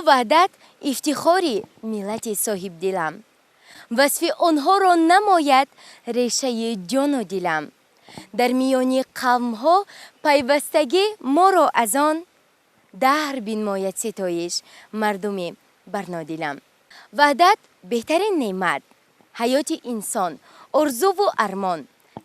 Ваҳдат ифтихори миллати соҳибдилам. Васфи онҳоро намояд решаи ҷону дилам. Дар миёни қавмҳо пайвастагӣ моро аз он даҳр бинмояд ситоиш мардуми барнодилам. Ваҳдат беҳтарин неъмат, ҳаёти инсон, орзуву армон,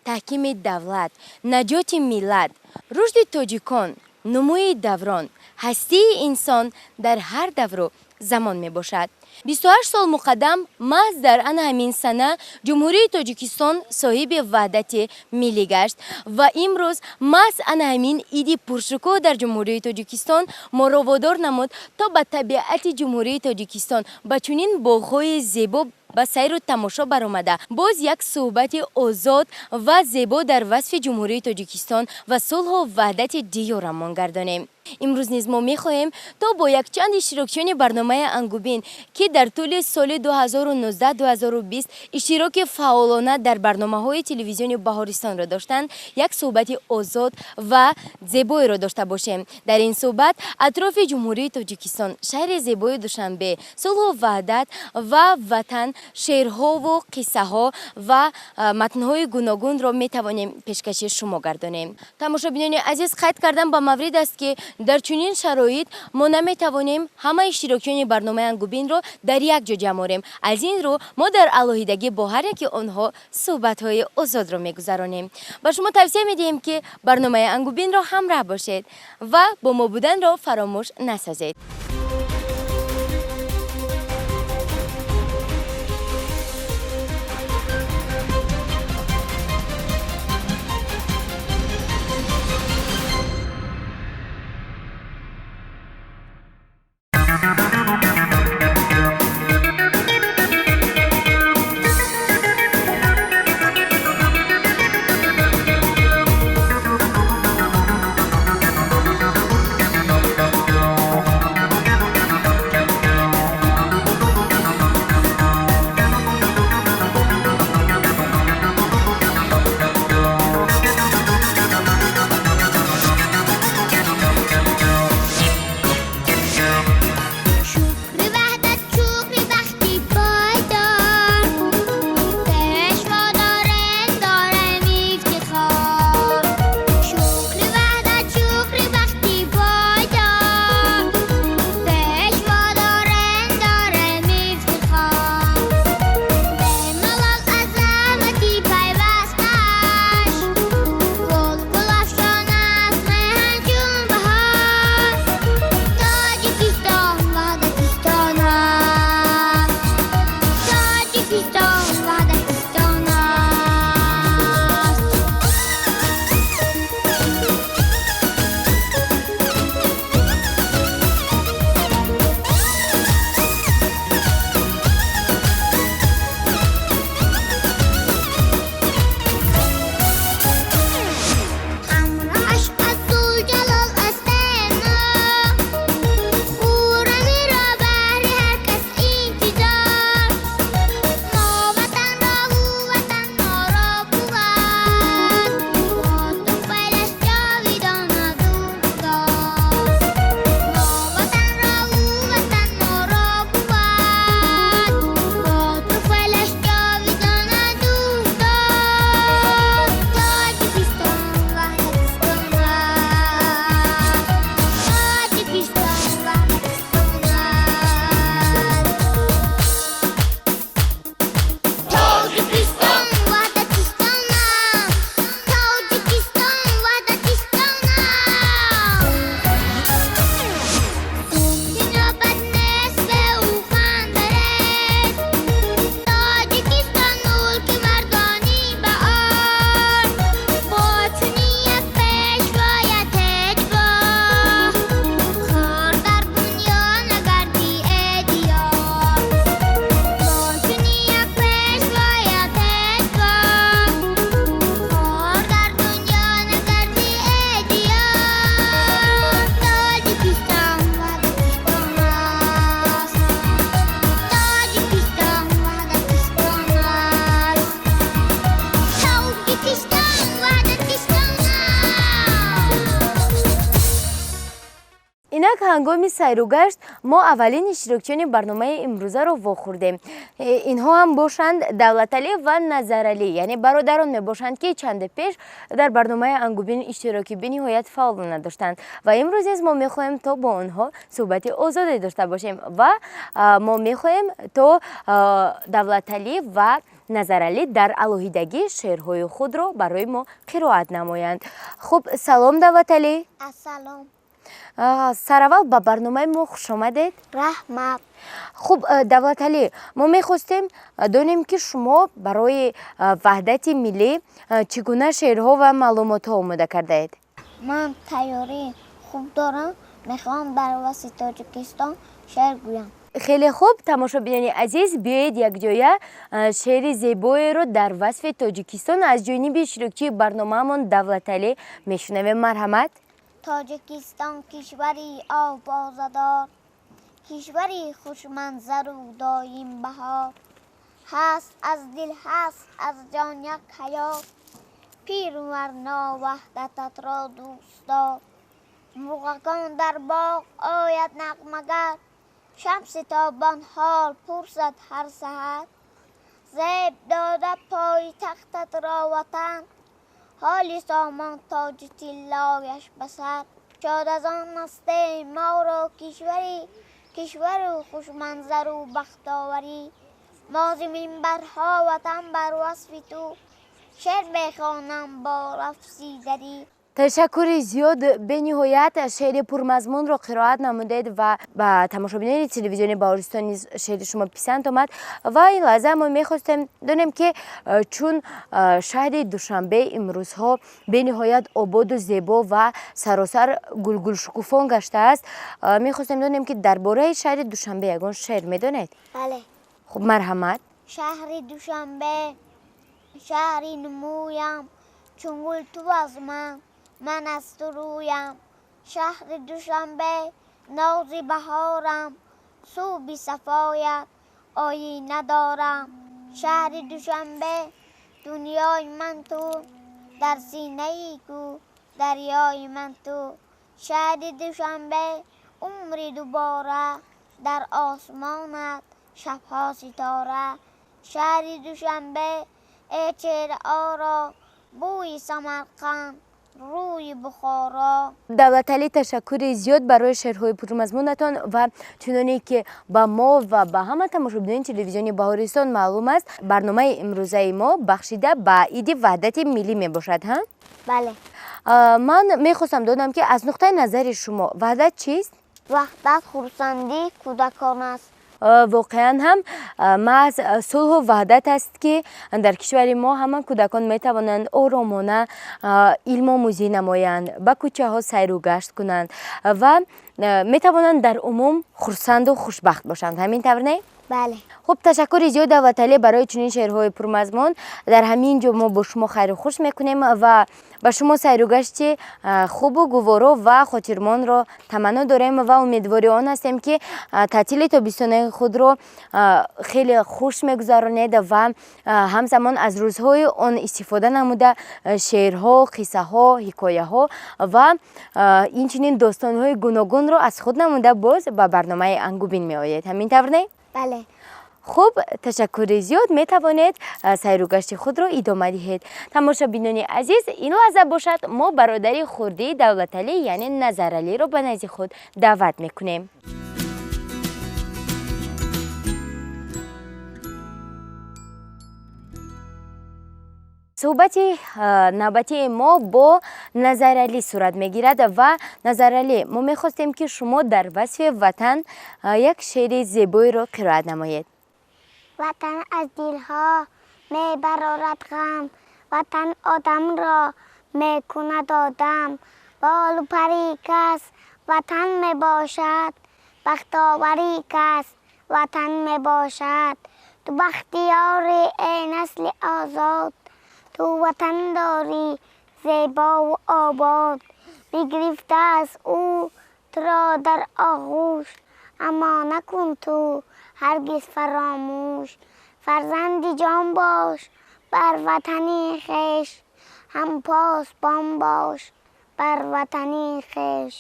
таҳкими давлат, наҷоти миллат, рушди тоҷикон, нумӯи даврон, ҳастии инсон дар ҳар давру замон мебошад. 28 сол муқаддам маҳз дар ана ҳамин сана Ҷумҳурии Тоҷикистон соҳиби ваҳдати миллӣ гашт ва имрӯз маҳз ана ҳамин иди пуршукӯҳ дар Ҷумҳурии Тоҷикистон моро водор намуд, то ба табиати Ҷумҳурии Тоҷикистон, ба чунин боғҳои зебо ба сайру тамошо баромада, боз як суҳбати озод ва зебо дар васфи Ҷумҳурии Тоҷикистон ва сулҳу ваҳдати диёрамон гардонем. Имрӯз низ мо мехоҳем, то бо якчанд иштирокчиёни барномаи Ангубин, ки дар тӯли соли 2019-2020 иштироки фаъолона дар барномаҳои телевизиони Баҳористонро доштанд, як суҳбати озод ва зебоеро дошта бошем. Дар ин суҳбат атрофи Ҷумҳурии Тоҷикистон, шаҳри зебои Душанбе, сулҳу ваҳдат ва ватан шеърҳову қиссаҳо ва матнҳои гуногунро метавонем пешкаши шумо гардонем. Тамошобинони азиз, қайд кардан ба маврид аст, ки дар чунин шароит мо наметавонем ҳамаи иштирокчиёни барномаи Ангубинро дар як ҷо ҷамъ орем. Аз ин рӯ мо дар алоҳидагӣ бо ҳар яки онҳо суҳбатҳои озодро мегузаронем. Ба шумо тавсия медиҳем, ки барномаи Ангубинро ҳамроҳ бошед ва бо мо буданро фаромӯш насозед. Инак ҳангоми сайру гашт мо аввалин иштирокчиёни барномаи имрӯзаро вохӯрдем. Инҳо ҳам бошанд Давлаталӣ ва Назаралӣ, яъне бародарон мебошанд, ки чанде пеш дар барномаи Ангубин иштироки бениҳоят фаъолона доштанд ва имрӯз низ мо мехоҳем, то бо онҳо суҳбати озоде дошта бошем ва мо мехоҳем, то Давлаталӣ ва Назаралӣ дар алоҳидагӣ шеърҳои худро барои мо қироат намоянд. Хуб, салом, Давлаталӣ. Ассалом. Сараввал ба барномаи мо хушомадед. Раҳмат. Хуб, Давлаталӣ, мо мехостем донем, ки шумо барои ваҳдати миллӣ чӣ гуна шеърҳо ва маълумотҳо омода кардаед? Ман тайёрии хуб дорам, мехоҳам дар васфи Тоҷикистон шеър гӯям. Хеле хуб, тамошобинони азиз, биёед якҷоя шеъри зебоеро дар васфи Тоҷикистон аз ҷониби иштирокчии барномаамон Давлаталӣ мешунавем. Марҳамат. Тоҷикистон кишвари овозадор, кишвари хушманзару доим баҳор. Ҳаст аз дил, ҳаст аз ҷон як ҳаёт, пиру варно ваҳдататро дӯстдор. Мурғакон дар боғ ояд нағмагар, шамси тобон ҳол пурсад ҳар саҳар. Зеб дода пойтахтатро ватан, ҳоли сомон тоҷи тиллояш ба сар. Шод аз он ҳастем моро кишварӣ, кишвару хушманзару бахтоварӣ. Мо зи минбарҳо, ватан, бар васфи ту шеър мехонам бо лафзи дарӣ. Ташаккури зиёд, бениҳоят шеъри пурмазмунро қироат намудед ва ба тамошобинони телевизиони Баҳористон низ шеъри шумо писанд омад. Ва ин лаҳза мо мехостем донем, ки чун шаҳри Душанбе имрӯзҳо бениҳоят ободу зебо ва саросар гулгулшукуфон гаштааст, мехостем донем, ки дар бораи шаҳри Душанбе ягон шеър медонед? Бале. Хуб, марҳамат. Шаҳри Душанбе, шаҳри нумӯям, чун гул ту аз ман, ман аз ту рӯям. Шаҳри Душанбе, нози баҳорам, субҳи сафоят оина дорам. Шаҳри Душанбе, дунёи ман ту, дар синаи ку дарёи ман ту. Шаҳри Душанбе, умри дубора, дар осмонат шабҳо ситора. Шаҳри Душанбе, э чеҳраоро, бӯи Самарқанд, рӯи Бухоро. Давлаталӣ, ташаккури зиёд барои шеърҳои пурмазмунатон. Ва чуноне ки ба мо ва ба ҳама тамошобинони телевизиони Баҳористон маълум аст, барномаи имрӯзаи мо бахшида ба иди ваҳдати миллӣ мебошад, ҳа? Бале. Ман мехостам донам, ки аз нуқтаи назари шумо ваҳдат чист? Ваҳдат хурсандии кӯдакон аст. Воқеан ҳам, маҳз сулҳу ваҳдат аст, ки дар кишвари мо ҳама кӯдакон метавонанд оромона илмомӯзӣ намоянд, ба кӯчаҳо сайру гашт кунанд ва метавонанд дар умум хурсанду хушбахт бошанд. Ҳамин тавр, не? Бале. Хуб, ташаккури зиёд, Давлаталӣ, барои чунин шеърҳои пурмазмун. Дар ҳамин ҷо мо бо шумо хайру хуш мекунем ва ба шумо сайругашти хубу гуворо ва хотирмонро таманно дорем ва умедвори он ҳастем, ки таътили тобистонаи худро хеле хуш мегузаронед ва ҳамзамон аз рӯзҳои он истифода намуда, шеърҳо, қиссаҳо, ҳикояҳо ва инчунин достонҳои гуногунро аз худ намуда, боз ба барномаи Ангубин меоед. Ҳамин тавр, не? Бале. Хуб, ташаккури зиёд, метавонед сайругашти худро идома диҳед. Тамошобинони азиз, ин лаҳза бошад, мо бародари хурдии Давлаталӣ, яъне Назаралиро ба назди худ даъват мекунем. Суҳбати навбатии мо бо Назаралӣ сурат мегирад. Ва Назаралӣ, мо мехостем, ки шумо дар васфи ватан як шеъри зебоеро қироат намоед. Ватан аз дилҳо мебарорад ғам, ватан одамро мекунад одам. Болу пари кас ватан мебошад, бахтовари кас ватан мебошад. Ту бахтиёри, эй насли озод, ту ватан дорӣ зебову обод. Бигирифтааст ӯ туро дар оғӯш, аммо накун ту ҳаргиз фаромӯш. Фарзанди ҷон бош бар ватани хеш, ҳам посбон бош бар ватани хеш.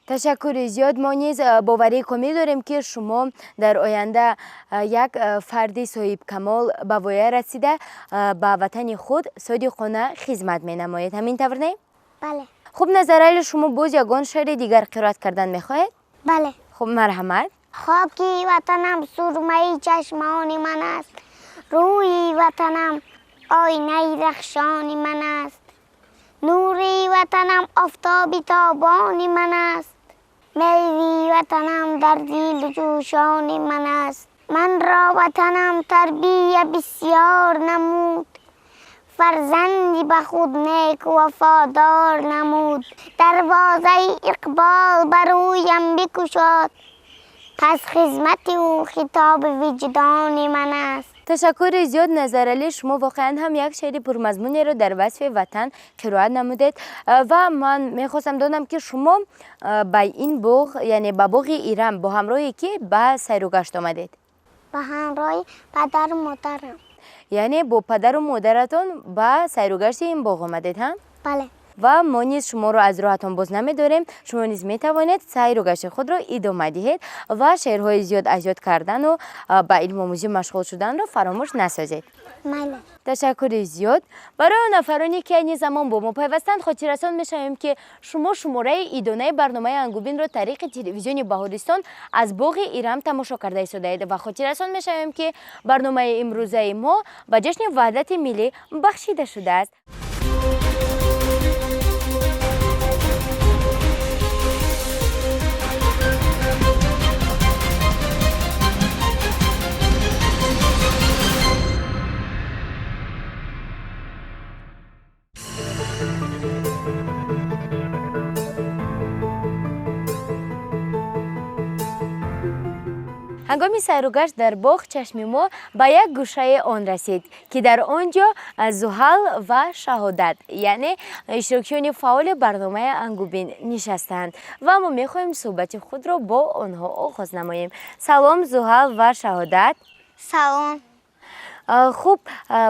Ташаккури зиёд. Мо низ боварии комил дорем, ки шумо дар оянда як фарди соҳибкамол ба воя расида, ба ватани худ содиқона хизмат менамоед. Ҳамин тавр не? Бале. Хуб, Назарали, шумо боз ягон шеъри дигар қироат кардан мехоҳед? Бале. Хуб, марҳамат. Хоки ватанам сурмаи чашмони ман аст, рӯи ватанам оинаи рахшони ман аст, нури ватанам офтоби тобони ман аст, меви ватанам дар дилу ҷӯшони ман аст. Манро ватанам тарбия бисёр намуд, фарзанди ба худ неку вафодор намуд. Дарвозаи иқбол ба рӯям бикушод, пас хизмати ӯ хитоби виҷдони ман аст. Ташаккури зиёд, Назаралӣ. Шумо воқеан ҳам як шеъри пурмазмунеро дар васфи ватан қироат намудед ва ман мехостам донам, ки шумо ба ин боғ, яъне ба боғи Ирам, бо ҳамроҳе ки ба сайругашт омадед? Ба ҳамроҳи падару модарам. Яъне бо падару модаратон ба сайругашти ин боғ омадед, ҳа? Бале. Ва мо низ шуморо аз роҳатон боз намедорем. Шумо низ метавонед сайру гашти худро идома диҳед ва шеърҳои зиёд аз ёд кардану ба илмомӯзӣ машғул шуданро фаромӯш насозед. Майли. Ташаккури зиёд. Барои он нафароне, ки айни замон бо мо пайвастанд, хотиррасон мешавем, ки шумо шумораи идонаи барномаи Ангубинро тариқи телевизиони Баҳористон аз боғи Ирам тамошо карда истодаед ва хотиррасон мешавем, ки барномаи имрӯзаи мо ба ҷашни Ваҳдати миллӣ бахшида шудааст. Ҳангоми сайругашт дар боғ чашми мо ба як гӯшаи он расид, ки дар он ҷо Зуҳал ва Шаҳодат, яъне иштирокчиёни фаъоли барномаи Ангубин, нишастаанд ва мо мехоҳем суҳбати худро бо онҳо оғоз намоем. Салом, Зуҳал ва Шаҳодат. Салом. Хуб,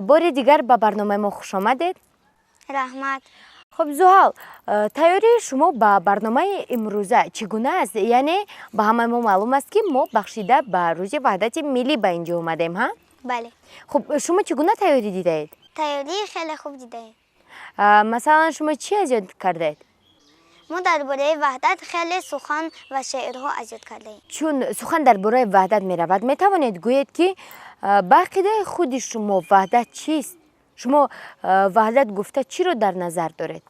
бори дигар ба барномаи мо хуш омадед. Раҳмат. Хуб, Зуҳал, тайёрии шумо ба барномаи имрӯза чӣ гуна аст? Яъне ба ҳамаи мо маълум аст, ки мо бахшида ба рӯзи Ваҳдати миллӣ ба ин ҷо омадем, ҳа? Бале. Хуб, шумо чӣ гуна тайёрӣ дидаед? Тайёрии хеле хуб дидаем. Масалан, шумо чӣ аз ёд кардаед? Мо дар бораи ваҳдат хеле сухан ва шеърҳо аз ёд кардаем. Чун сухан дар бораи ваҳдат меравад, метавонед гӯед, ки ба ақидаи худи шумо ваҳдат чист? Шумо ваҳдат гуфта чиро дар назар доред?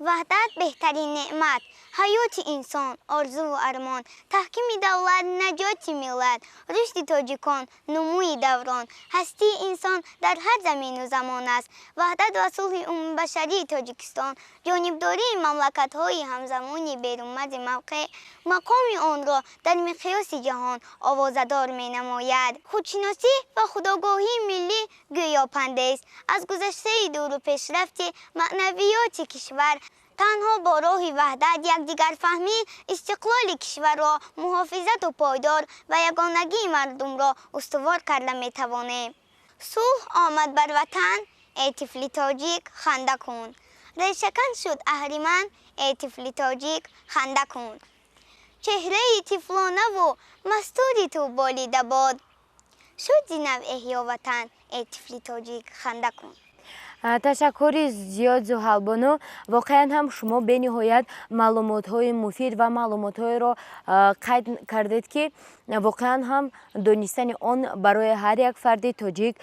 Ваҳдат беҳтарин неъмат, ҳаёти инсон, орзуву армон, таҳкими давлат, наҷоти миллат, рушди тоҷикон, нумӯи даврон, ҳастии инсон дар ҳар замину замон аст. Ваҳдат ва сулҳи умумибашарии Тоҷикистон, ҷонибдории мамлакатҳои ҳамзамони берунмарзи мавқеъ, мақоми онро дар миқёси ҷаҳон овозадор менамояд. Худшиносӣ ва худогоҳии миллӣ гӯё пандест аз гузаштаи дуру пешрафти маънавиёти кишвар. Танҳо бо роҳи ваҳдат, якдигарфаҳмӣ, истиқлоли кишварро муҳофизату пойдор ва ягонагии мардумро устувор карда метавонем. Сулҳ омад бар ватан, эй тифли тоҷик, ханда кун. Решакан шуд аҳриман, эй тифли тоҷик, ханда кун. Чеҳраи тифлонаву мастури ту болида бод, шуд зи нав эҳё ватан, эй тифли тоҷик, ханда кун. Ташаккури зиёд, Зуҳалбону. Воқеан ҳам шумо бениҳоят маълумотҳои муфид ва маълумотҳоеро қайд кардед, ки воқеан ҳам донистани он барои ҳар як фарди тоҷик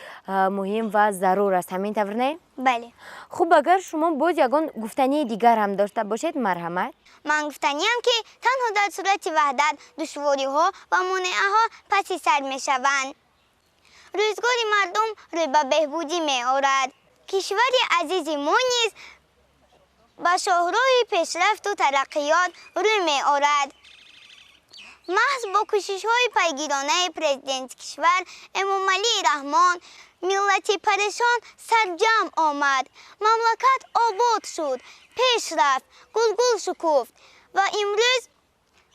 муҳим ва зарур аст. Ҳамин тавр не? Бале. Хуб, агар шумо боз ягон гуфтании дигар ҳам дошта бошед, марҳамат. Ман гуфтаниям, ки танҳо дар сурати ваҳдат душвориҳо ва монеаҳо паси сар мешаванд, рӯзгори мардум рӯй ба беҳбудӣ меорад. Кишвари азизи мо низ ба шоҳроҳи пешрафту тараққиёт рӯй меорад. Маҳз бо кӯшишҳои пайгиронаи президенти кишвар Эмомалӣ Раҳмон миллати парешон сарҷамъ омад, мамлакат обод шуд, пеш рафт, гулгул шукуфт ва имрӯз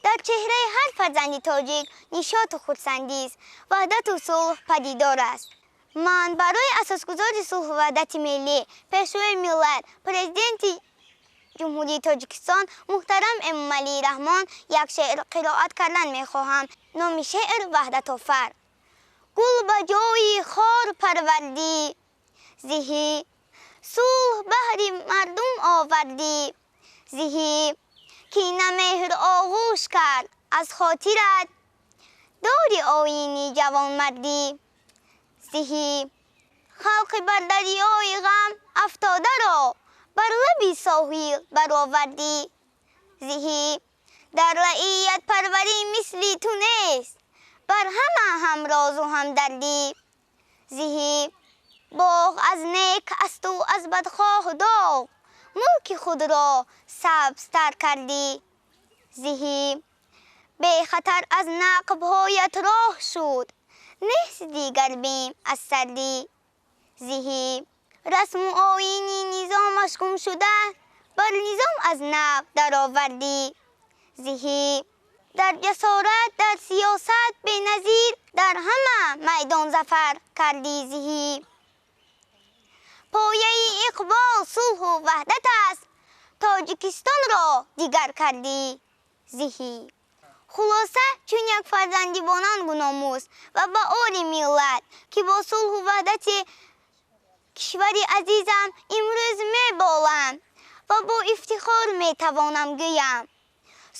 дар чеҳраи ҳар фарзанди тоҷик нишоту хурсандист, ваҳдату сулҳ падидор аст. Ман барои асосгузори сулҳу ваҳдати миллӣ, пешвои миллат, президенти Ҷумҳурии Тоҷикистон муҳтарам Эмомалӣ Раҳмон як шеър қироат кардан мехоҳам. Номи шеър Ваҳдатофар. Гул ба ҷои хор парвардӣ, зиҳӣ сулҳ баҳри мардум овардӣ, зиҳӣ ки на меҳр оғӯш кард аз хотират, дори оини ҷавонмардӣ, зиҳӣ халқи бар дарёи ғам афтодаро бар лаби соҳил баровардӣ, зиҳӣ дар раиятпарварӣ мисли ту нест, бар ҳама ҳамрозу ҳамдардӣ, зиҳӣ боғ аз нек асту аз бадхоҳ доғ, мулки худро сабзтар кардӣ, зиҳӣ бехатар аз нақбҳоят роҳ шуд, нест дигар бим аз сардӣ, зиҳӣ расму оини низомаш гум шуда, бар низом аз нав даровардӣ, зиҳӣ дар ҷасорат дар сиёсат беназир, дар ҳама майдон зафар кардӣ, зиҳӣ пояи иқбол сулҳу ваҳдат аст, Тоҷикистонро дигар кардӣ, зиҳӣ. Хулоса, чун як фарзанди бонангу номус ва ба ори миллат, ки бо сулҳу ваҳдати кишвари азизам имрӯз меболам ва бо ифтихор метавонам гӯям: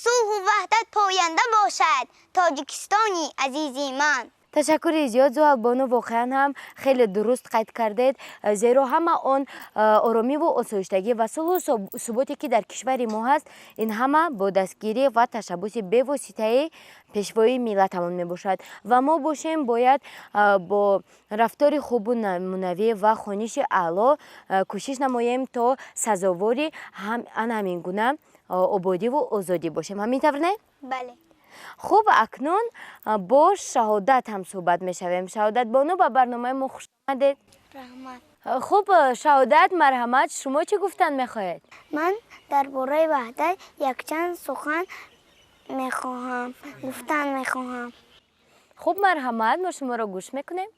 сулҳу ваҳдат поянда бошад, Тоҷикистони азизи ман. Ташаккури зиёд, Зуҳалбону, воқеан ҳам хеле дуруст қайд кардед, зеро ҳама он оромиву осоиштагӣ ва сулҳу суботе ки дар кишвари мо ҳаст, ин ҳама бо дастгирӣ ва ташаббуси бевоситаи пешвои миллатамон мебошад. Ва мо бошем бояд бо рафтори хубу намунавӣ ва хониши аъло кӯшиш намоем то сазовори ана ҳамин гуна ободиву озодӣ бошем. Ҳамин тавр не? Бале. Хуб, акнун бо Шаҳодат ҳам суҳбат мешавем. Шаҳодатбону, ба барномаи мо хуш омадед. Раҳмат. Хуб, Шаҳодат, марҳамат, шумо чӣ гуфтан мехоҳед? Ман дар бораи ваҳдат якчанд сухан мехоҳам, гуфтан мехоҳам. Хуб, марҳамат, мо шуморо гӯш мекунем.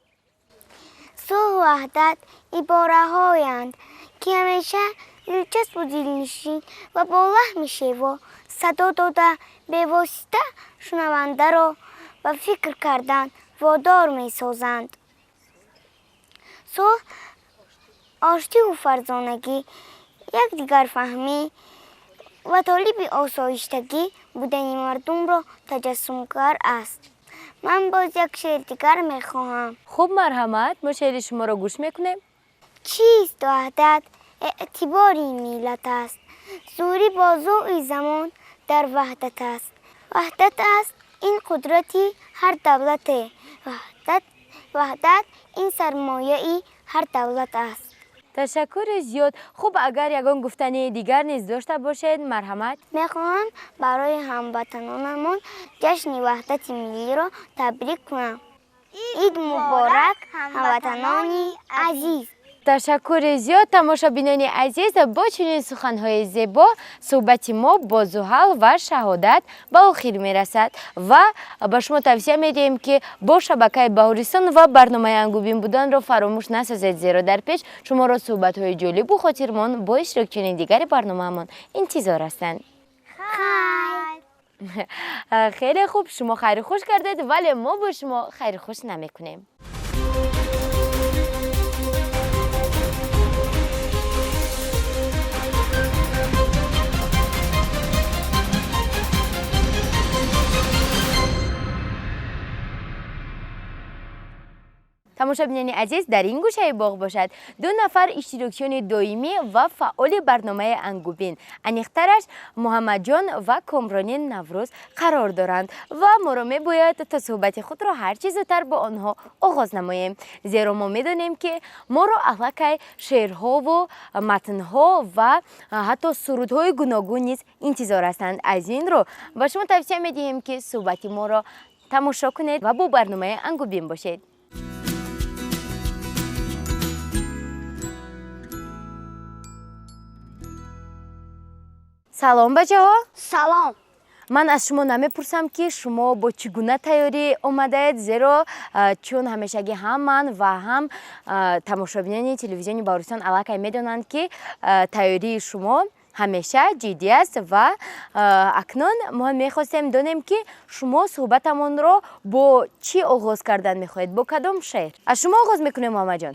Сулҳу ваҳдат ибораҳоянд, ки ҳамеша дилчаспу дилнишин ва бо лаҳни шево садо дода бевосита шунавандаро ба фикр кардан водор месозанд. Сулҳ оштиву фарзонагӣ, якдигарфаҳмӣ ва толиби осоиштагӣ будани мардумро таҷассумгар аст. Ман боз як шеър дигар мехоҳам. Хуб, марҳамат, мо шеъри шуморо гӯш мекунем. Чист ваҳдат? Эътибори миллат аст. Зӯрӣ бозӯи замон дар ваҳдат аст. Ваҳдат аст ин қудрати ҳар давлате. Ваҳдат ин сармояи ҳар давлат аст. Ташаккури зиёд. Хуб, агар ягон гуфтани дигар низ дошта бошед, марҳамат. Мехоҳам барои ҳамватанонамон ҷашни ваҳдати миллиро табрик кунам. Ид муборак, ҳамватанони азиз. Ташаккури зиёд, тамошобинони азиз. Бо чунин суханҳои зебо суҳбати мо бо Зуҳал ва Шаҳодат ба охир мерасад ва ба шумо тавсия медиҳем, ки бо шабакаи Баҳористон ва барномаи Ангубин буданро фаромӯш насозед, зеро дар пеш шуморо суҳбатҳои ҷолибу хотирмон бо иштирокчиёни дигари барномаамон интизор ҳастанд. Хайр. Хеле хуб, шумо хайру хуш кардед, вале мо бо шумо хайру хуш намекунем. Тамошобинони азиз, дар ин гӯшаи боғ бошад ду нафар иштирокчиёни доимӣ ва фаъоли барномаи Ангубин, аниқтараш Муҳаммадҷон ва Комрони Наврӯз қарор доранд ва моро мебояд то суҳбати худро ҳар чӣ зудтар бо онҳо оғоз намоем, зеро мо медонем, ки моро аллакай шеърҳову матнҳо ва ҳатто сурудҳои гуногун низ интизор ҳастанд. Аз ин рӯ ба шумо тавсия медиҳем, ки суҳбати моро тамошо кунед ва бо барномаи Ангубин бошед. Салом, бачаҳо. Салом. Ман аз шумо намепурсам, ки шумо бо чӣ гуна тайёрӣ омадаед, зеро чун ҳамешагӣ ҳам ман ва ҳам тамошобинони телевизиони Баҳористон аллакай медонанд, ки тайёрии шумо Ҳамеша ҷиддӣ аст ва акнун мо мехостем донем, ки шумо суҳбатамонро бо чӣ оғоз кардан мехоҳед, бо кадом шеър? Аз шумо оғоз мекунем, Муҳаммадҷон.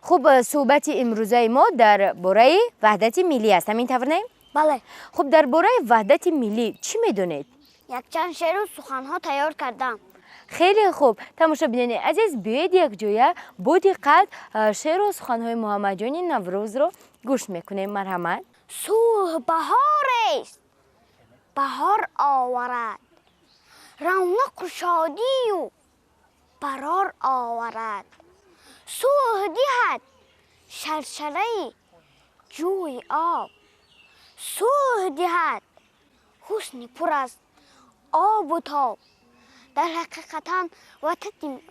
Хуб, суҳбати имрӯзаи мо дар бораи ваҳдати миллӣ аст, ҳамин тавр не? Бале. Хуб, дар бораи ваҳдати миллӣ чӣ медонед? Якчанд шеъру суханҳо тайёр кардам. Хеле хуб. Тамошобинони азиз, биёед, якҷоя бо диққат шеъру суханҳои Муҳаммадҷони Наврӯзро гӯш мекунем. Марҳамат. Сулҳ баҳорест, баҳор оварад, равнақу шодию барор оварад. Сулҳ диҳад шаршараи ҷӯи об, сулҳ диҳад ҳусни пур аз обу тоб. Дар ҳақиқатан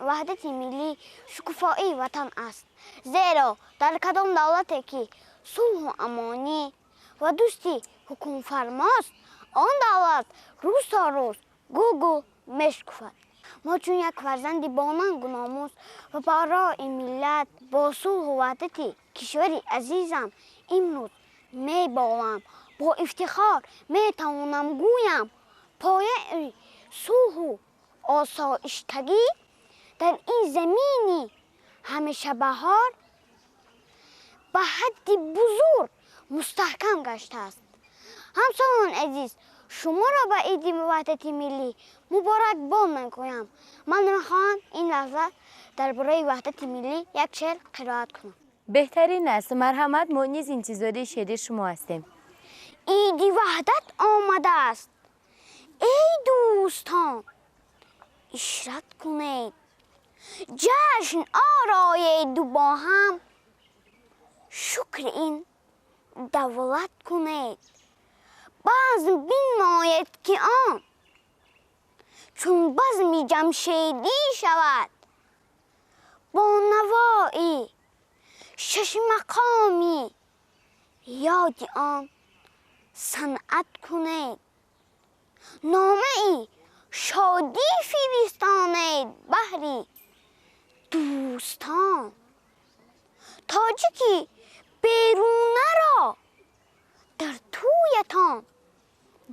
ваҳдати миллӣ шукуфоии ватан аст, зеро дар кадом давлате ки сулҳу амонӣ ва дӯстӣ ҳукмфармост, он давлат рӯз то рӯз гулгул мешукуфад. Мо чун як фарзанди бонангу номус ва барои миллат бо сулҳу ваҳдати кишвари азизам имрӯз меболам. Бо ифтихор метавонам гӯям, пояи сулҳу осоиштагӣ дар ин замини ҳамешабаҳор ба ҳадди бузург мустаҳкам гаштааст. Ҳамсолони азиз, шуморо ба иди ваҳдати миллӣ муборакбод мегӯям. Ман мехоҳам ин лаҳза дар бораи ваҳдати миллӣ як шеър қироат кунам. Беҳтарин аст, марҳамат, мо низ интизори шеъри шумо ҳастем. Иди ваҳдат омадааст, эй дӯстон, ишрат кунед, ҷашн ороеду бо ҳам шукри ин давлат кунед. Базм бинмоед, ки он чун базми ҷамшедӣ шавад, бо навои шашмақомӣ ёди он санъат кунед. Номаи шодӣ фиристонед баҳри дӯстон. Тоҷики берунаро дар тӯятон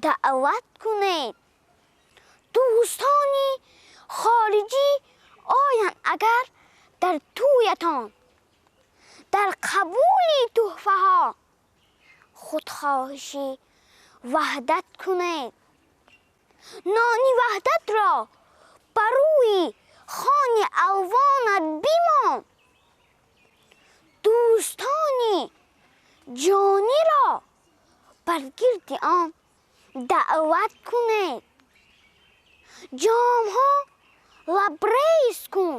даъват кунед. Дӯстони хориҷӣ оянд агар дар тӯятон, дар қабули тӯҳфаҳо худ хоҳиши ваҳдат кунед. Нони ваҳдатро ба рӯи хони алвонат бимон, дӯстони ҷониро бар гирди он даъват кунед. Ҷомҳо лабрез кун,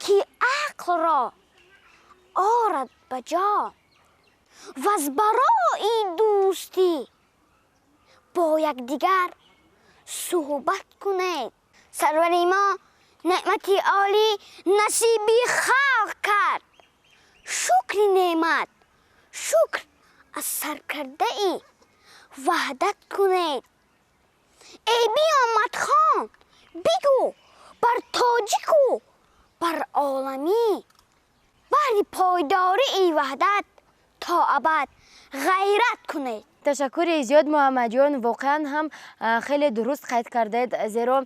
ки ақлро орад ба ҷо, ваз барои дӯстӣ бо якдигар суҳбат кунед. Сарвари мо неъмати олӣ насиби халқ кард. Шукри неъмат, шукр аз саркардаи ваҳдат кунед. Эй биёмадхон, бигӯ бар тоҷику бар оламӣ, баҳри пойдории ваҳдат то абад ғайрат кунед. Ташаккури зиёд, Муҳаммадҷон. Воқеан ҳам, хеле дуруст қайд кардед, зеро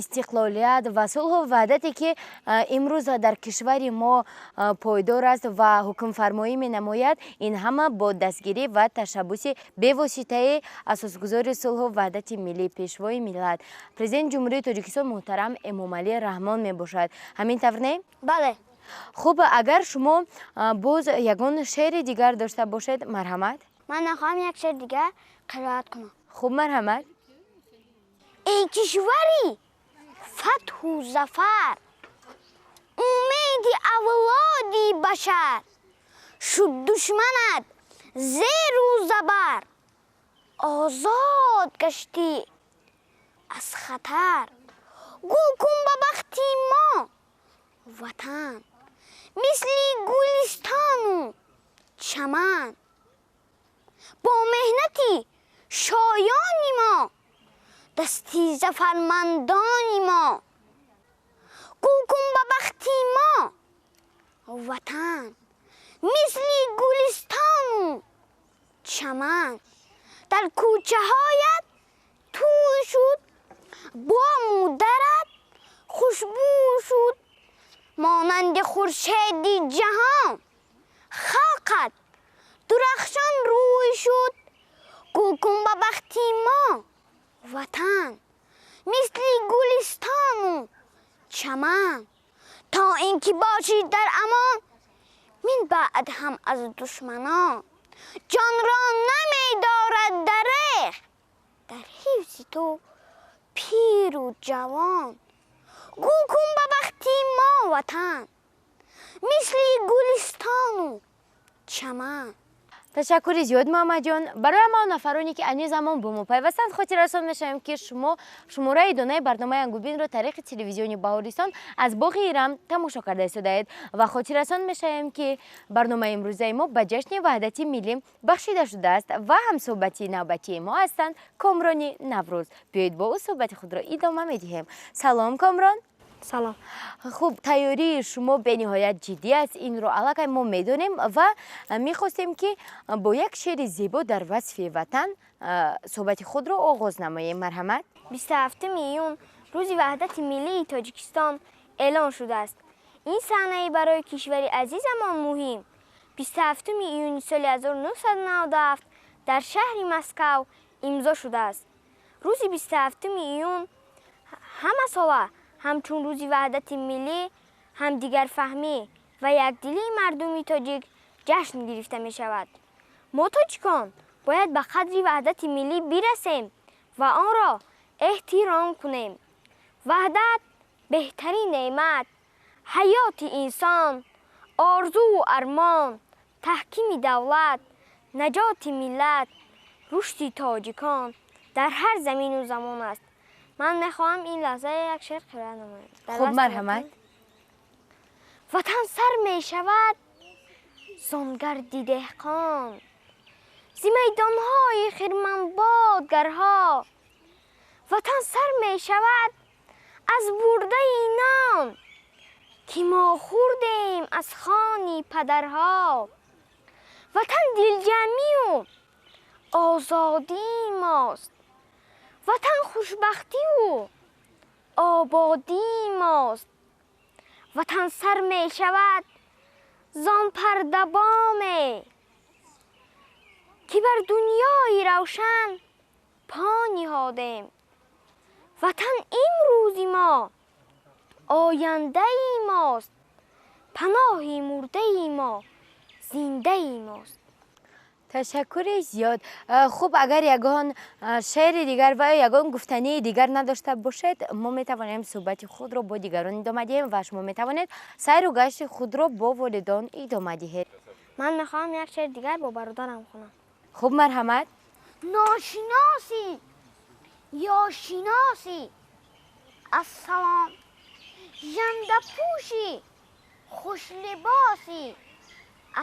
истиқлолият ва сулҳу ваҳдате ки имрӯз дар кишвари мо пойдор аст ва ҳукмфармоӣ менамояд, ин ҳама бо дастгирӣ ва ташаббуси бевоситаи асосгузори сулҳу ваҳдати миллӣ, Пешвои миллат, Президенти Ҷумҳурии Тоҷикистон муҳтарам Эмомалӣ Раҳмон мебошад. Ҳамин тавр не? Бале. Хуб, агар шумо боз ягон шеъри дигар дошта бошед, марҳамат. Ман мехоҳам як шеър дигар қироат кунам. Хуб, марҳамат. Эй кишвари фатҳу зафар, умеди авлоди башар, шуд душманат зеру забар, озод гаштӣ аз хатар. Гул кун ба бахти мо, ватан, мисли гулистону чаман. Бо меҳнати шоёни мо, дасти зафармандони мо. Гул кун ба бахти мо, ватан, мисли гулистону Чаман. Дар кӯчаҳоят тӯй шуд, бому дарат хушбӯ шуд, монанди хуршеди ҷаҳон. Халқат дурахшон рӯй шуд, гул кун ба бахти мо, Ватан, мисли гулистону чаман. То ин ки бошӣ дар амон мин баъд ҳам аз душманон. Ҷонро намедорад дареғ дар ҳифзи ту пиру ҷавон. Гул кун ба бахти мо, Ватан, мисли гулистону чаман. Ташаккури зиёд, Муҳаммадҷон. Барои ҳама он нафароне, ки айни замон бо мо пайвастанд, хотиррасон мешавем, ки шумо шумораи донаи барномаи Ангубинро тариқи телевизиони Баҳористон аз боғи Ирам тамошо карда истодаед ва хотиррасон мешавем, ки барномаи имрӯзаи мо ба ҷашни Ваҳдати миллӣ бахшида шудааст ва ҳамсӯҳбатии навбатии мо ҳастанд Комрони Наврӯз. Биёед, бо ӯ суҳбати худро идома медиҳем. Салом, Комрон. Салом. Хуб, тайёрии шумо бениҳоят ҷиддӣ аст, инро аллакай мо медонем ва мехостем, ки бо як шеъри зебо дар васфи Ватан суҳбати худро оғоз намоем. Марҳамат. 27 июн рӯзи Ваҳдати миллии Тоҷикистон эълон шудааст. Ин саҳнаи барои кишвари азизамон муҳим 27 июни соли 1997 дар шаҳри Москав имзо шудааст. Рӯзи 27 июн ҳамасола ҳамчун рӯзи ваҳдати миллӣ, ҳамдигарфаҳмӣ ва якдилии мардуми тоҷик ҷашн гирифта мешавад. Мо, тоҷикон, бояд ба қадри ваҳдати миллӣ бирасем ва онро эҳтиром кунем. Ваҳдат беҳтарин неъмат, ҳаёти инсон, орзуву армон, таҳкими давлат, наҷоти миллат, рушди тоҷикон дар ҳар замину замон аст. Ман мехоҳам ин лаҳза як шеър қироат намоям. Хуб, марҳамат. Ватан сар мешавад зон гарди деҳқон, зи майдонҳои хирманбодгарҳо. Ватан сар мешавад аз бурдаи нон, ки мо хӯрдем аз хони падарҳо. Ватан дилҷамъию озодии мост, Ватан хушбахтию ободии мост. Ватан сар мешавад зон пардабоме, ки бар дунёи равшан по ниҳодем. Ватан имрӯзи мо, ояндаи мост, паноҳи мурдаи мо, зиндаи мост. Ташаккури зиёд. Хуб, агар ягон шеъри дигар ва ё ягон гуфтании дигар надошта бошед, мо метавонем суҳбати худро бо дигарон идома диҳем ва шумо метавонед сайру гашти худро бо волидон идома диҳед. Ман мехоҳам як шеъри дигар бо бародарам хонам. Хуб, марҳамат. Ношиносӣ ё шиносӣ, ассалом, жандапӯшӣ, хушлибосӣ,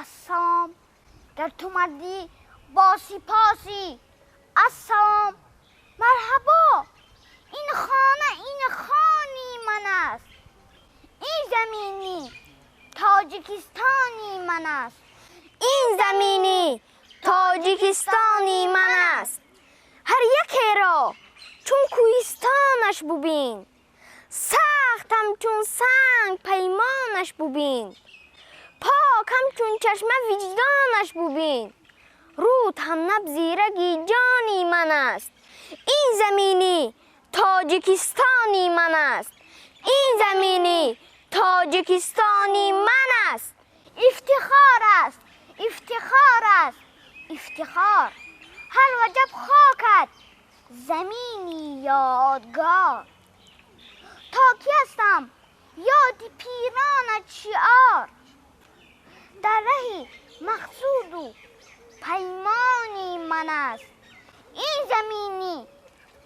ассалом, гар ту мардӣ бо сипосӣ, ассалом, марҳабо, ин хона ин хони ман аст, ин замини Тоҷикистони ман аст, ин замини Тоҷикистони ман аст. Ҳар якеро чун кӯҳистонаш бубин, сахт ҳамчун санг паймонаш бубин, пок ҳамчун чашма виҷдонаш бубин, руд ҳам набзи раги ҷони ман аст, ин замини Тоҷикистони ман аст, ин замини Тоҷикистони ман аст. Ифтихор аст, ифтихор аст, ифтихор, ҳар ваҷаб хокат замини ёдгор. То ки ҳастам, ёди пиронат шиор, дар раҳи мақсуду паймони ман аст, ин замини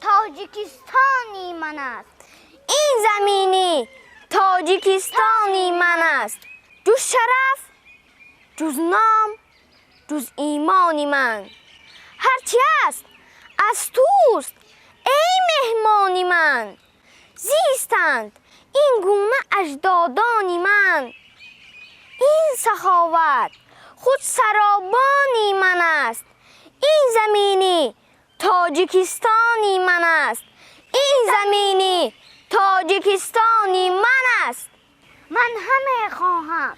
Тоҷикистони ман аст, ин замини Тоҷикистони ман аст. Ҷуз шараф, ҷуз ном, ҷуз имони ман ҳарчи аст, аз туст, эй меҳмони ман. Зистанд ин гуна аҷдодони ман, ин саховат худ саробони ман аст, Ин замини Тоҷикистони ман аст. Ин замини Тоҷикистони ман аст. Ман ҳаме хоҳам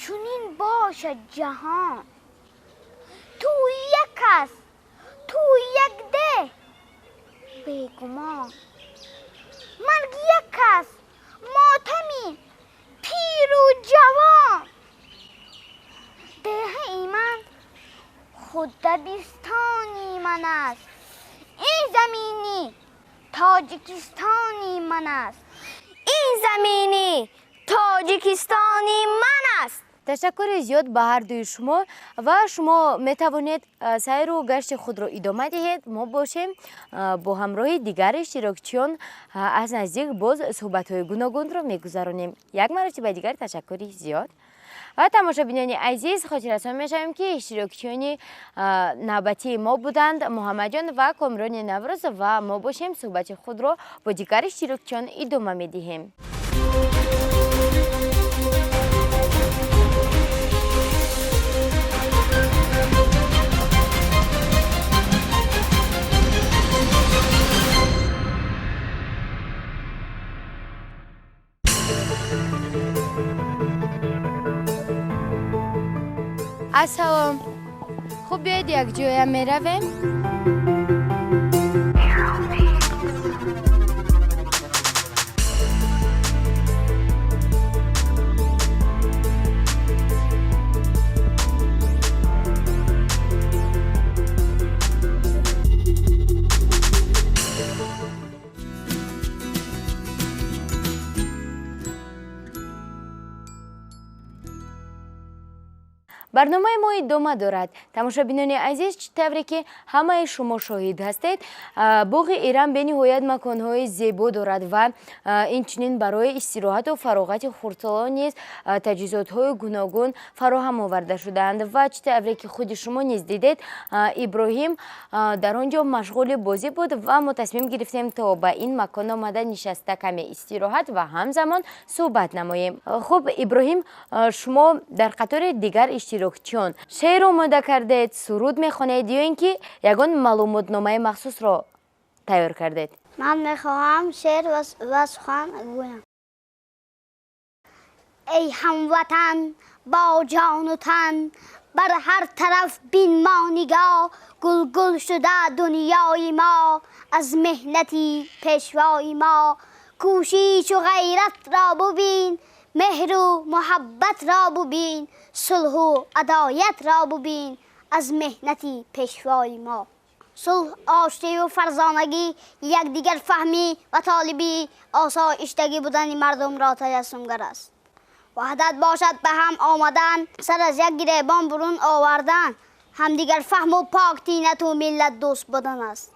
чунин бошад ҷаҳон. Ту як аст, ту як деҳ, бегумон. Марг як аст, мотами пиру ҷавон. Деҳаи ман худ дабистони ман аст. Ин замини Тоҷикистони ман аст. Ин замини Тоҷикистони ман аст. Ташаккури зиёд ба ҳар дуи шумо ва шумо метавонед сайру гашти худро идома диҳед. Мо бошем бо ҳамроҳи дигар иштирокчиён аз наздик боз суҳбатҳои гуногунро мегузаронем. Як маротиба дигар ташаккури зиёд. Ва тамошобинони азиз, хотиррасон мешавем, ки иштирокчиёни навбатии мо буданд Муҳаммадҷон ва Комрони Наврӯз ва мо бошем суҳбати худро бо дигар иштирокчиён идома медиҳем. Ассалом. Хуб, биёед якҷоя меравем. Барномаи мо идома дорад. Тамошобинони азиз, чӣ тавре ки ҳамаи шумо шоҳид ҳастед, боғи Ирам бениҳоят маконҳои зебо дорад ва инчунин барои истироҳату фароғати хурдсолон низ таҷҳизотҳои гуногун фароҳам оварда шудаанд. Ва чӣ тавре ки худи шумо низ дидед, Иброҳим дар он ҷо машғули бозӣ буд ва мо тасмим гирифтем то ба ин макон омада нишаста каме истироҳат ва ҳамзамон суҳбат намоем. Хуб, Иброҳим, шумо дар қатори дигар иштирокчиён шеър омода кардед, суруд мехонед ё ин ки ягон маълумотномаи махсусро тайёр кардед? Ман мехоҳам шеър ва сухан гӯям. Эй ҳамватан, бо ҷону тан, бар ҳар тараф бин мо нигоҳ, гулгул шуда дунёи мо аз меҳнати пешвои мо. Кӯшишу ғайратро бубин, меҳру муҳаббатро бубин, сулҳу адоятро бубин аз меҳнати пешвои мо. Сулҳ, оштиву фарзонагӣ, якдигарфаҳмӣ ва толибӣ осоиштагӣ будани мардумро таҷассумгар аст. Ваҳдат бошад ба ҳам омадан, сар аз як гиребон бурун овардан, ҳамдигарфаҳму поктинату миллатдӯст будан аст.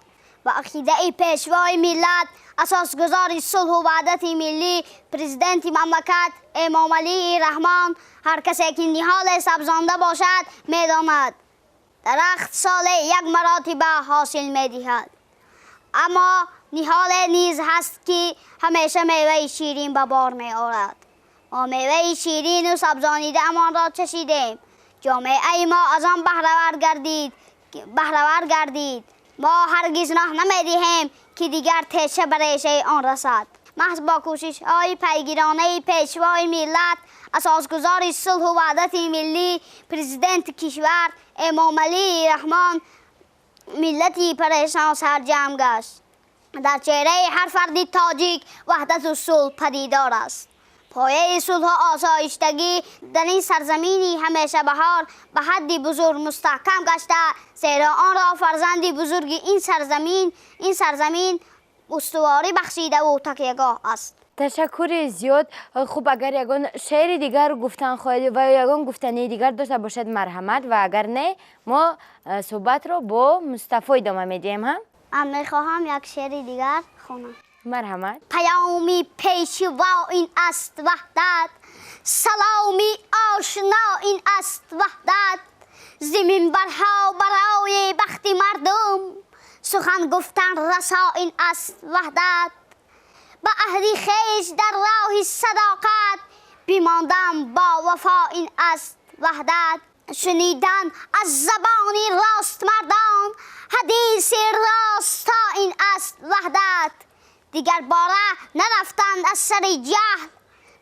Ба ақидаи пешвои миллат, асосгузори сулҳу ваҳдати миллӣ, президенти мамлакат Эмомалии Раҳмон, ҳар касе ки ниҳоле сабзонда бошад, медонад дарахт соле як маротиба ҳосил медиҳад. Аммо ниҳоле низ ҳаст, ки ҳамеша меваи ширин ба бор меорад. Мо меваи ширину сабзонидаамонро чашидем. Ҷомеаи мо аз он баҳравар гардид. Мо ҳаргиз роҳ намедиҳем, ки дигар теша ба решаи он расад. Маҳз бо кӯшишҳои пайгиронаи пешвои миллат, асосгузори сулҳу ваҳдати миллӣ, президенти кишвар Эмомалии Раҳмон, миллати парешон сарҷамъ гашт. Дар чеҳраи ҳар фарди тоҷик ваҳдату сулҳ падидор аст. Пояи сулҳу осоиштагӣ дар ин сарзамини ҳамешабаҳор ба ҳадди бузург мустаҳкам гашта, зеро онро фарзанди бузурги ин сарзамин устуворӣ бахшидаву такягоҳ аст. Ташаккури зиёд. Хуб, агар ягон шеъри дигар гуфтан хоҳед ва ё ягон гуфтании дигар дошта бошед, марҳамат, ва агар не, мо суҳбатро бо Мустафо идома медиҳем. Ҳа, Ман мехоҳам як шеъри дигар хонам. Марҳамат. Паёми пешво ин аст ваҳдат, саломи ошно ин аст ваҳдат. Зиминбарҳо барои бахти мардум, сухан гуфтан расо ин аст ваҳдат. Ба аҳди хеш дар роҳи садоқат, бимондам бо вафо ин аст ваҳдат. Шунидан аз забони рост мардон ҳадиси рост то ин аст ваҳдат. Дигар бора нарафтанд аз сари ҷаҳл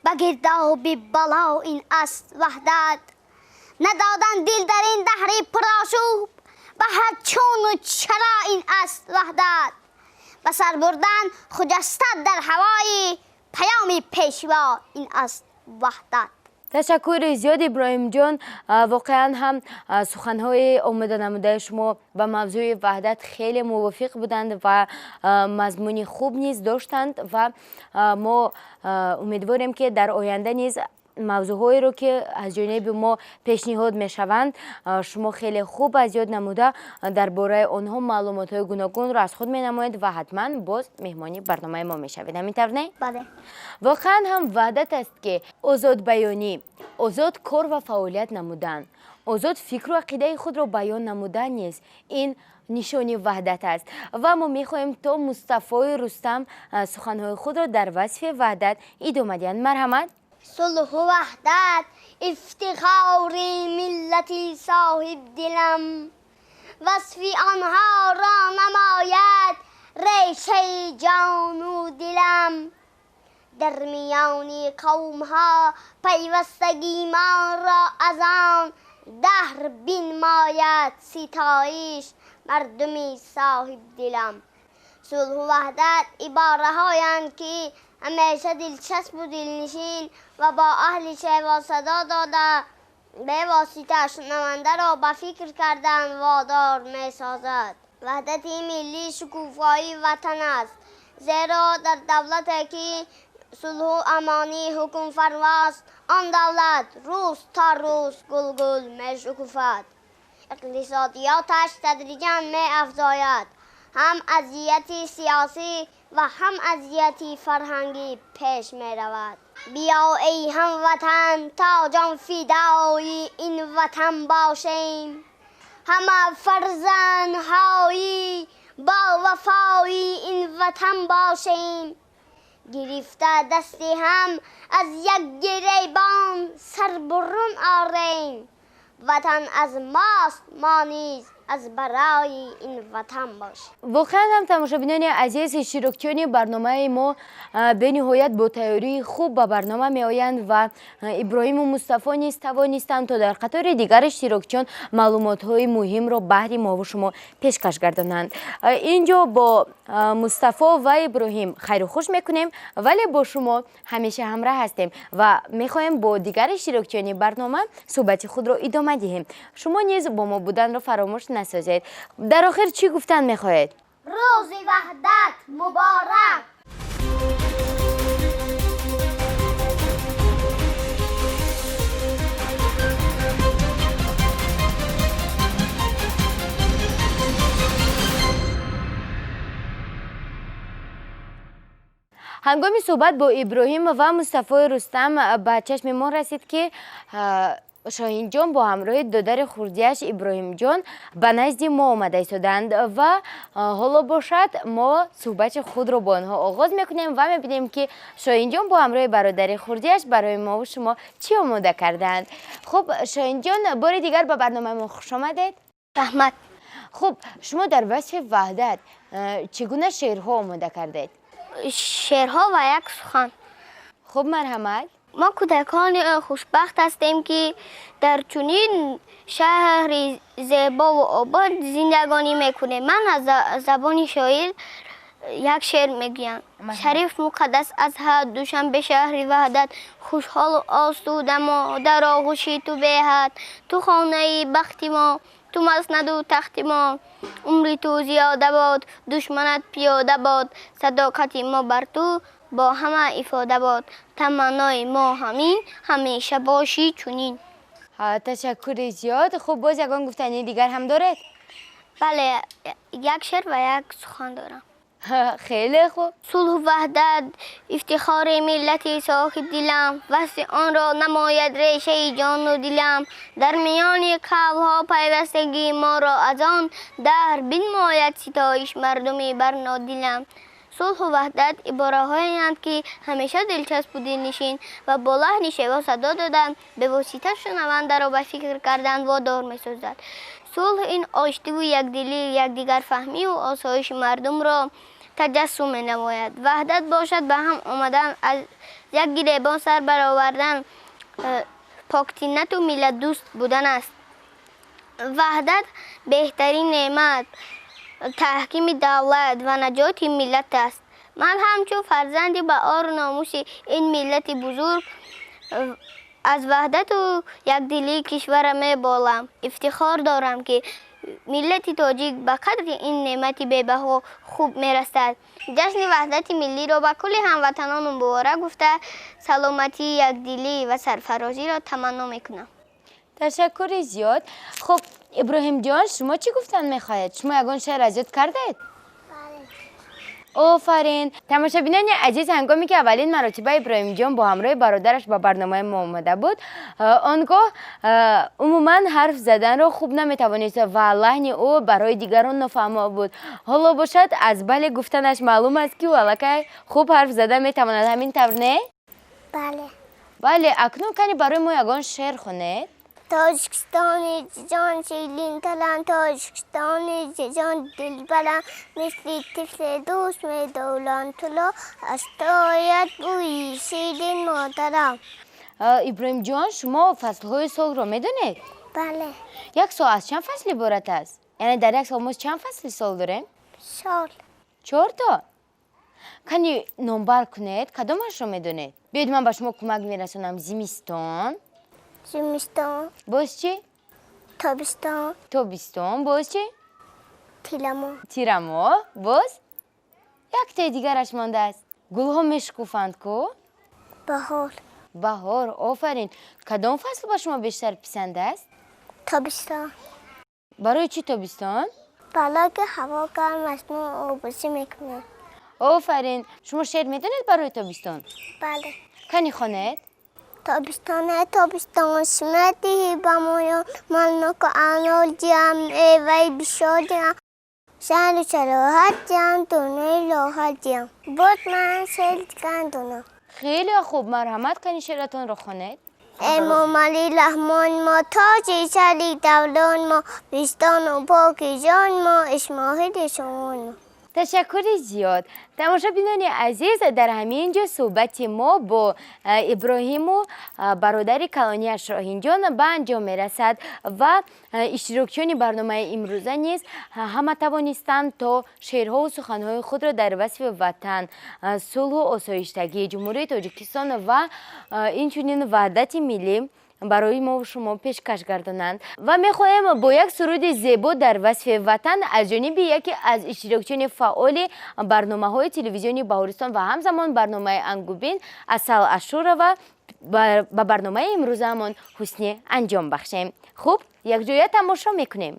ба гирдоби бало ин аст ваҳдат. Надоданд дил дар ин даҳри пурошӯб ба ҳар чуну чаро ин аст ваҳдат. Ба сар бурдан хуҷаста дар ҳавои паёми пешво ин аст ваҳдат. Ташаккури зиёд, Иброҳимҷон. Воқеан ҳам суханҳои омода намудаи шумо ба мавзӯи ваҳдат хеле мувофиқ буданд ва мазмуни хуб низ доштанд ва мо умедворем, ки дар оянда низ мавзӯъҳоеро, ки аз ҷониби мо пешниҳод мешаванд, шумо хеле хуб аз ёд намуда, дар бораи онҳо маълумотҳои гуногунро аз худ менамоед ва ҳатман боз меҳмони барномаи мо мешавед. Ҳамин тавр, не? Бале. Воқеан ҳам ваҳдат аст, ки озодбаёнӣ, озод кор ва фаъолият намудан, озод фикру ақидаи худро баён намудан низ ин нишони ваҳдат аст. Ва мо мехоҳем, то Мустафои Рустам суханҳои худро дар васфи ваҳдат идома диҳанд. Марҳамат. Сулҳу ваҳдат ифтихори миллати соҳибдилам, васфи онҳоро намояд решаи ҷону дилам. Дар миёни қавмҳо пайвастагимонро аз он даҳр бинмояд ситоиш мардуми соҳибдилам. Сулҳу ваҳдат ибораҳоянд, ки ҳамеша дилчаспу дилнишин ва бо аҳли шево садо дода, бевосита шунавандаро ба фикр кардан водор месозад. Ваҳдати миллӣ шукуфоии ватан аст, зеро дар давлате, ки сулҳу амонӣ ҳукмфармост, он давлат рӯз то рӯз гулгул мешукуфад, иқтисодиёташ тадриҷан меафзояд, ҳам аз ҷиҳати сиёсӣ ва ҳам аз ҷиҳати фарҳангӣ пеш меравад. Биё, эй ҳамватан, то ҷон фидои ин ватан бошем, ҳама фарзандҳои бо вафои ин ватан бошем. Гирифта дасти ҳам аз як гиребон сар бурун орем. Ватан аз мост, мо низ аз барои ин ватан бошем. Воқеан ҳам, тамошобинони азиз, иштирокчиёни барномаи мо бениҳоят бо тайёрии хуб ба барнома меоянд ва Иброҳиму Мустафо низ тавонистанд, то дар қатори дигар иштирокчиён маълумотҳои муҳимро баҳри мову шумо пешкаш гардонанд. Ин ҷо бо Мустафо ва Иброҳим хайру хуш мекунем, вале бо шумо ҳамеша ҳамроҳ ҳастем ва мехоҳем бо дигар иштирокчиёни барнома суҳбати худро идома диҳем. Шумо низ бо мо буданро фаромӯш насозед. Дар охир чӣ гуфтан мехоҳед? Рӯзи ваҳдат муборак! Ҳангоми суҳбат бо Иброҳим ва Мустафои Рустам ба чашми мо расид, ки Шоҳинҷон бо ҳамроҳи додари хурдиаш Иброҳимҷон ба назди мо омада истодаанд ва ҳоло бошад, мо суҳбати худро бо онҳо оғоз мекунем ва мебинем, ки Шоҳинҷон бо ҳамроҳи бародари хурдиаш барои мову шумо чӣ омода кардаанд. Хуб, Шоҳинҷон, бори дигар ба барномаи мо хуш омадед. Раҳмат. Хуб, шумо дар васфи ваҳдат чӣ гуна шеърҳо омода кардед? Шеърҳо ва як сухан. Хуб, марҳамат. Мо кӯдакони хушбахт ҳастем, ки дар чунин шаҳри зебову обод зиндагонӣ мекунем. Ман аз забони шоир як шеър мегӯям. Шариф, муқаддас аз ҳад, Душанбе, шаҳри ваҳдат, хушҳолу осудамо дар оғӯши ту беҳад. Ту хонаи бахти мо, ту маснаду тахти мо, умри ту зиёда бод, душманат пиёда бод, садоқати мо бар ту бо ҳама ифода бод, таманнои мо ҳамин, ҳамеша бошӣ чунин. Ташаккури зиёд. Хуб, боз ягон гуфтании дигар ҳам доред? Бале, як шеър ва як сухан дорам. Хеле хуб. Сулҳу ваҳдат ифтихори миллати соҳибдилам, васфи онро намояд решаи ҷону дилам. Дар миёни қавмҳо пайвастагии моро аз он даҳр бинмояд ситоиш мардуми барнодилам. Сулҳу ваҳдат ибораҳоеанд, ки ҳамеша дилчаспу дилнишин ва бо лаҳни шево садо дода, бевосита шунавандаро ба фикр кардан водор месозад. Сулҳ ин оштиву якдилӣ, якдигарфаҳмиву осоиши мардумро таҷассум менамояд. Ваҳдат бошад ба ҳам омадан, аз як гиребон сар баровардан, поктинату миллатдӯст будан аст. Ваҳдат беҳтарин неъмат, таҳкими давлат ва наҷоти миллат аст. Ман ҳамчун фарзанди ба ору номуси ин миллати бузург аз ваҳдату якдилии кишварам меболам. Ифтихор дорам, ки миллати тоҷик ба қадри ин неъмати бебаҳо хуб мерасад. Ҷашни ваҳдати миллиро ба кулли ҳамватанон муборак гуфта, саломатӣ, якдилӣ ва сарфарозиро таманно мекунам. Ташаккури зиёд. Хуб, Иброҳимҷон, шумо чӣ гуфтан мехоҳед? Шумо ягон шеър аз ёд кардед? Офарин! Тамошобинони азиз, ҳангоме ки аввалин маротиба Иброҳимҷон бо ҳамроҳи бародараш ба барномаи мо омада буд, он гоҳ умуман ҳарф заданро хуб наметавонист ва лаҳни ӯ барои дигарон нофаҳмо буд. Ҳоло бошад, аз бале гуфтанаш маълум аст, ки ӯ аллакай хуб ҳарф зада метавонад. Ҳамин тавр, не? Бале. Бале, акнун кани барои мо ягон шеър хонед. Тоҷикистони ҷон ширинтарам, Тоҷикистони ҷон дилбарам, мисли тифле дӯст медорам туро, аз ту ояд бӯи ширин модарам. Иброҳимҷон, шумо фаслҳои солро медонед? Бале. Як сол аз чанд фасл иборат аст? Яъне дар як сол мо чанд фасли сол дорем? Сол. Чорто. Кани номбар кунед, кадомашро медонед? Биёед, ман ба шумо кӯмак мерасонам. Зимистон. Зимистон. Боз чӣ? Тобистон. Тобистон. Боз чӣ? Тирамоҳ. Тирамоҳ. Боз яктаи дигараш мондааст. Гулҳо мешукуфанд ку? Баҳор. Баҳор, офарин. Кадом фасл ба шумо бештар писанд аст? Тобистон. Барои чӣ тобистон? Барое ки ҳаво гарм аст, мо оббозӣ мекунем. Офарин. Шумо шеър медонед барои тобистон? Бале. Кани хонед. Тобистон, тобистон, шимати ба моён, ман ноку анор диҳам, меваи бисёр диҳам, шаҳру чароҳат диҳам, дунёи роҳат диҳам. Боз ман шеъри дигар донам. Хеле хуб, марҳамат, кани шеъратонро хонед. Эмомалӣ Раҳмон мо, тоҷи сари даврон мо, бӯстону поки ҷон мо, Исмоили Сомон мо. Ташаккури зиёд. Тамошобинони азиз, дар ҳамин ҷо суҳбати мо бо Иброҳиму бародари калонияш Шоҳинҷон ба анҷом мерасад ва иштирокчиёни барномаи имрӯза низ ҳама тавонистанд, то шеърҳову суханҳои худро дар васфи ватан, сулҳу осоиштагии Ҷумҳурии Тоҷикистон ва инчунин ваҳдати миллӣ барои мо шумо пешкаш гардонанд. Ва мехоҳем бо як суруди зебо дар васфи ватан аз ҷониби яке аз иштирокчиёни фаъоли барномаҳои телевизиони Баҳористон ва ҳамзамон барномаи Ангубин Асал Ашурова ба барномаи имрӯзаамон ҳусни анҷом бахшем. Хуб, якҷоя тамошо мекунем.